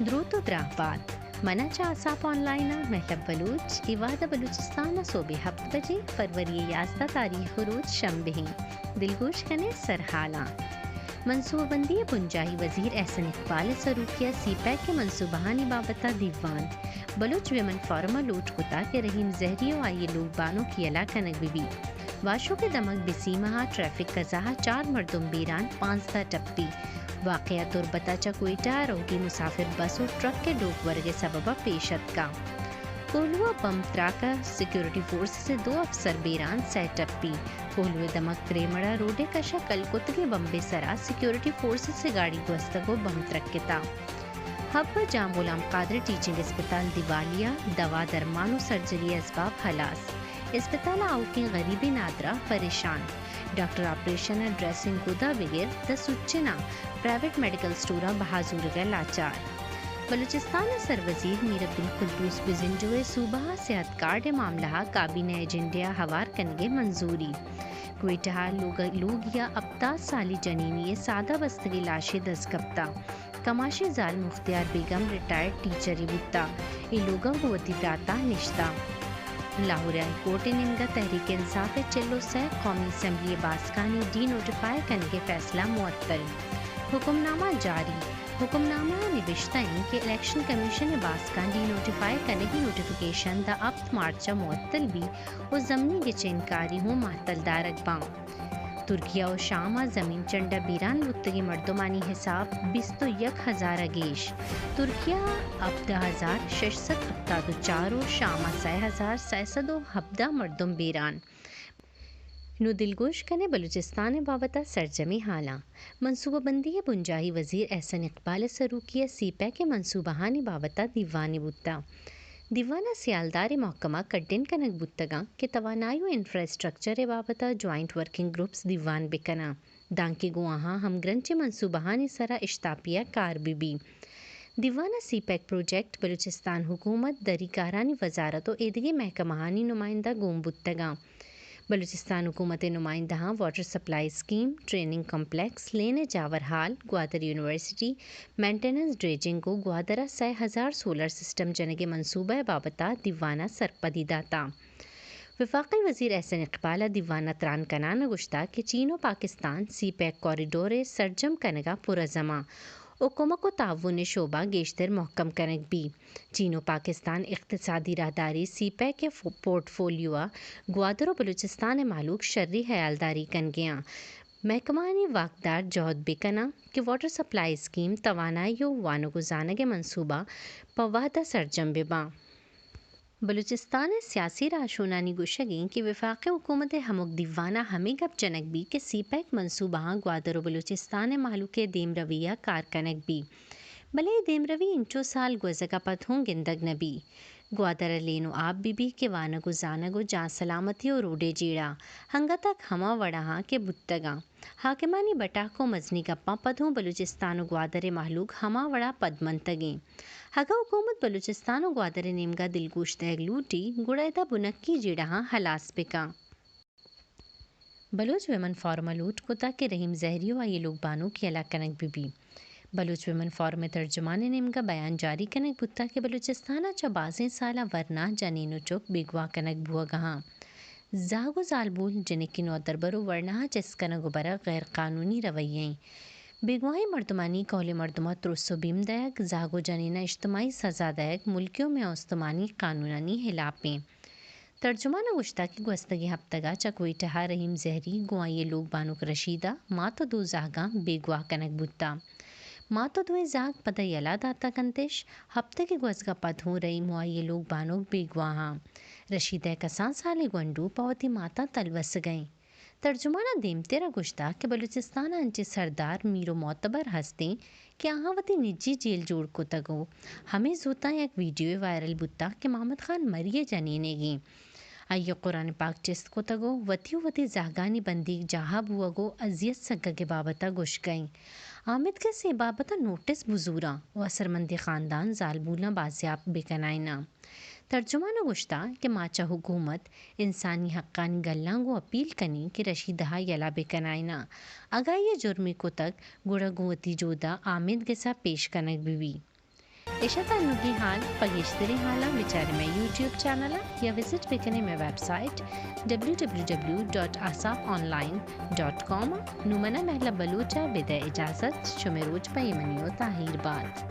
دروت ءُ دراہ بات۔ من ءَ چہ آساپ آن لائن ءَ مہلب بلوچ، اے وہد ءَ بلوچستان ءَ سہب ءِ ہپت بجے، فروری ءِ یازدہ تاریخ ءُ روچ شنبہ ایں۔ دلگوش کن ئے سرہالاں۔ منصوبہ بندی ءِ بنجاہی وزیر احسن اقبال ءِ سروکی ءَ سی پیک ءِ منصوبہانی بابت ءَ دیوان۔ بلوچ ویمن فورم ءَ لوٹ کتگ کہ رحیم زہری ءُ آئی ءِ لوگ بانک یلہ کنگ بہ بیت۔ واشوک ءِ دمگ بسیم ءَ ٹریفک قضا ءَ چار مردم بیران، پانزدہ ٹپی۔ واقعہ تربت ءَ چہ کوئٹہ ءَ روگی مسافر بس ءُ ٹرک ءِ ڈوک ورگ ءِ سبب ءَ پیش اتکگ۔ کوہلو ءَ بمب تراک ءَ سیکورٹی فورسز ءِ دو افسر بیران، سئے ٹپی۔ کوہلو ءِ دمگ کریمڑ ءَ روڈ ءِ کش ءَ کل کتگیں بمب ءِ سرا سیکورٹی فورسز ءِ گاڑی گوستگ ءُ بمب ترکتگ۔ حب ءَ جام غلام قادر ٹیچنگ اسپتال دیوالیہ، دوا، درمان ءُ سرجری ءِ ازباب ہلاس۔ اسپتال ءِ آؤکیں غریبیں نادراہ پریشان۔ ڈاکٹر آپریشن ءِ ڈریسنگ گد ءَ بگر داں سوچن ءَ پرائیویٹ میڈیکل اسٹور ءَ بہا زورگ ءَ لاچار۔ بلوچستان ءِ سروزیر میر عبدالقدوس بزنجو ءِ صوبہ ءَ صحت کارڈ ءِ معاملہ ءَ کابینہ ءِ ایجنڈہ ءَ ہوار کنگ ءِ منظوری۔ کوئٹہ ءَ لوگ-، لوگی ءَ ہپتاد سالی جنینی ءِ سادہ بستگیں لاشے دزکپتہ۔ کماشیں زال مختیار بیگم ریٹائرڈ ٹیچرے بوتہ۔ اے لوگ ءَ گوں وتی برات ءَ نشتہ۔ لاہور ءِ ہائی کورٹ ءِ نیمگ ءَ تحریک انصاف ءِ چل ءُ سئے قومی اسمبلی ءِ باسکانی ڈی نوٹیفائی کنگ ءِ فیصلہ معطل۔ حکم نامہ جاری۔ حکم نامہ ءَ نبشتہ اِنت کہ الیکشن کمیشن ءِ باسکاں ڈی نوٹیفائی کنگی نوٹیفیکیشن داں ہپت مارچ ءَ معطل بی ءُ ضمنی گچین کاری ہوں مہتل دارگ باں۔ ترکیہ ءُ شام ءَ زمین چنڈ ءَ بیران بوتگیں مردمانی حساب بیست ءُ یک ہزار ءَ گیش۔ ترکیہ ءَ ہبدہ ہزار شش سد ہپتاد ءُ چار ءُ شام ءَ سئے ہزار سئے سد ءُ ہبدہ مردم بیران۔ نوں دلگوش کن ئے بلوچستان ءِ بابت ءَ سرجمیں ہالاں۔ منصوبہ بندی ءِ بنجاہی وزیر احسن اقبال ءِ سروکی ءَ سی پیک ءِ منصوبہانی بابت ءَ دیوانے بوتہ۔ دیوان ءَ سیالدار ءِ محکمہ کڈن کنگ بوتگاں کہ توانائی ءُ انفراسٹرکچر ءِ بابت ءَ جوائنٹ ورکنگ گروپس دیوان بہ کناں، دانکہ گوں آہاں ہمگرنچیں منصوبہانی سرا اشتاپی ءَ کار بہ بی۔ دیوان ءَ سی پیک پروجیکٹ، بلوچستان حکومت، دری کارانی وزارت ءُ ایدگہ محکمہانی نمائندہ گون بوتگاں۔ بلوچستان حکومت ءِ نمائندہاں water supply scheme, training complex, لین ءِ جاور hall, Gwadar university, maintenance, dredging ءُ گوادر ءَ سئے ہزار سولر سسٹم جنگ ءِ منصوبہ ءِ بابت ءَ دیوان ءَ سرپدی داتہ۔ وفاقی وزیر احسن اقبال ءَ دیوان ءَ تران کنان ءَ گوشتگ کہ چین ءُ پاکستان سی پیک کوریڈور ءِ سرجم کنگ ءَ پرعزم اَں ءُ کمک ءُ تعاون ءِ شعبہ گیشتر مھکم کنگ بیت۔ چین ءُ پاکستان اقتصادی راہداری، سی پیک ءِ فو-، پورٹ فولیو ءَ گوادر ءُ بلوچستان ءِ مھلوک شری ھیالداری کنگ ءَ اَنت۔ محکمہانی واکدار جھد بہ کن اَنت کہ واٹر سپلائی اسکیم، توانائی ءُ وانگ ءُ زانگ ءِ منصوبہ پہ وھد ءَ سرجم بہ باں۔ بلوچستان ءِ سیاسی راھشونانی گوشگ اِنت کہ وفاقی حکومت ءِ ھمک دیوان ءَ ھمے گپ جنگ بیت کہ سی پیک منصوبہاں گوادر ءُ بلوچستان ءِ مھلوک ءِ دیمروی ءَ کار کنگ بیت، بلے اے دیمروی انچو سال گوزگ ءَ پد ھوں گندگ نہ بیت۔ گوادر ءَ لین ءُ آپ بہ بیت کہ وانگ ءُ زانگ ءُ جان سلامتی ءُ روڈ ءِ جیڑہ انگت ءَ ھما وڑ ءَ اَنت کہ بوتگ اَنت۔ حاکمانی بٹاک ءُ مزنیں گپاں پد ھوں بلوچستان ءُ گوادر ءِ مھلوک ھما وڑ ءَ پدمنتگ اَنت۔ اگاں حکومت بلوچستان ءُ گوادر ءِ نیمگ ءَ دلگوش دئیگ لوٹیت، گڑا ادا بنکی جیڑہاں ھلاس بہ کنت۔ بلوچ ویمن فورم ءَ لوٹ کتگ کہ رحیم زہری ءُ آئی ءِ لوگ بانک یلہ کنگ بہ بیت۔ بلوچ ویمن فورم ءِ ترجمان ءِ نیمگ ءَ بیان جاری کنگ بوتگ کہ بلوچستان ءَ چہ بازیں سال ءَ ورنا جنین ءُ چک بیگواہ کنگ بوگ ءَ اَنت۔ زھگ ءُ زالبول، جنکیں نودربر ءُ ورنا ءَ چست کنگ ءُ برگ غیر قانونی رویہ اِنت۔ بیگواھیں مردمانی کھولیں مردم ءَ ترس ءُ بیم دئیگ، زھگ ءُ جنین ءَ اجتماعی سزا دئیگ ملکی ءُ میان استمانی قانونانی ھلاپ اِنت۔ ترجمان ءَ گوشتگ کہ گوستگیں ھپتگ ءَ چہ کوئٹہ ءَ رحیم زہری گوں آئی ءِ لوگ بانک رشیدہ، مات ءُ دو زھگاں بیگواہ کنگ بوتگ۔ مات ءُ دوئیں زھگ پدا یلہ داتگ اَنت اِش۔ ھپتگے گوزگ ءَ پد ھوں رحیم ءُ آئی ءِ لوگ بانک بیگواہ اَنت۔ رشیدہ ءِ کسان سالیں گونڈو پہ وتی مات ءَ تلوسگ ءَ اِنت۔ ترجمان ءَ دیمتر ءَ گوشتگ کہ بلوچستان ءَ انچیں سردار، میر ءُ معتبر ھست اَنت کہ آھاں وتی نجی جیل جوڑ کتگ ءُ ھمے زوتاں یک ویڈیوے وائرل بوتگ کہ محمد خان مری ءِ جنینیگ اِنت۔ آئی ءَ قرآن پاک چست کتگ ءُ وتی ءُ وتی زھگانی بندیگ جاہ ءَ بوگ ءُ اذیت سگگ ءِ بابت ءَ گوشگ ءَ اِنت۔ آمید گس اے بابت ءَ نوٹس بزوراں ءُ اثرمندیں خاندان زالبولاں بازیاب بہ کنائیناں۔ ترجمان ءَ گوشتگ کہ ما چہ حکومت، انسانی حقانی گلاں گوں اپیل کنیں کہ رشیدہ ءَ یلہ بہ کنائیناں۔ اگاں آئی ءَ جرمے کتگ، گڑا گوں وتی جھد ءَ آمید گس ءَ پیش کنگ بہ بیت۔ ایشاں تاں انوگیں حال، پہ گیشتریں حالاں بچارے مئے یوٹیوب چینل ءَ یا وزٹ بکنے مئے web site W W W dot Aasap online dot com ءَ۔ نوں منا مہلب بلوچ ءَ بدئے اجازت، شمے روچ پہ ایمنی ءُ تاہیر بات۔